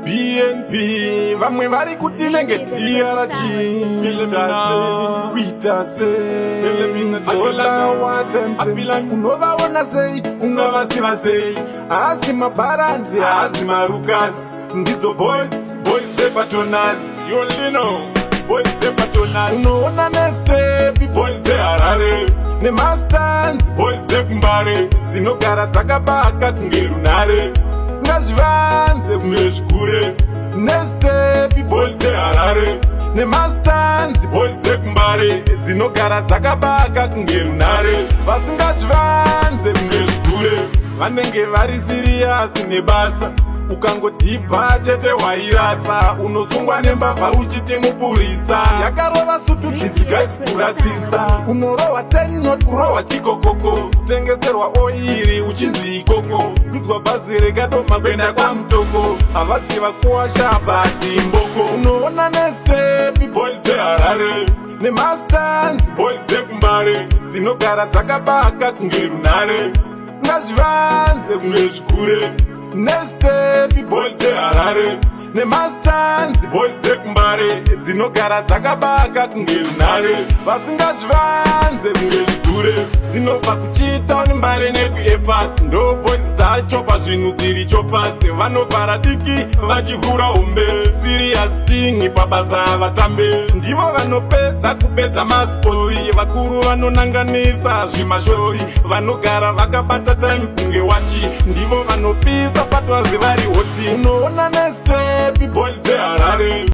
BNP, vamwe vari kuti nenge TRG. Kuita sei? Unovaona sei? Ungavaziva sei? Haasi mabharanzi, haasi marukasi, ndidzo boys, boys dzepatonasi. You know, boys dzepatonasi. Unoona nestep, boys dzeHarare, nemastands, boys dzekuMbare, dzinogara dzakabaka kunge runhare, dzingazvivanze kunge zvikure. Nestep, boys dzeHarare, nemastands, boys dzekuMbare, dzinogara dzakabaka kunge runhare, vasingazvivanze kunge zvikure. Vanenge vari serious nebasa. Ukangodhibha chete wairasa, unosungwa nembavha uchiti mupurisa. Yakarova sutu disguise kurasisa. Unorohwa 10 not kurohwa chikokoko, kutengeserwa oil uchinzi ikoko, kudzwa bhazi rekadoma kuenda kwaMutoko. Havasi vakuwasha but mboko. Unoona nestep, boys dzeHarare, nemastands, boys dzekuMbare, dzinogara dzakabaka kunge runhare, dzingazvivanze kunge zvikure. Nestep, boys dzeHarare, nemastands, boys dzekuMbare, dzinogara dzakabaka kunge runhare, vasingazvivanze kunge zvidhure. Dzinobva kuchitauni, Mbare nekuEpasi, ndo boys dzacho pazvinhu dziri chopasi. Vanovhara diki vachivhura hombe, serious thing pabasa vatambe. Ndivo vanopedza kupedza masports, vakuru vanonanganisa zvimashotsi, vanogara vakabata time kunge wachi. Ndivo vanopisa patwazi vari hot. Unoona nestep, boys dzeHarare.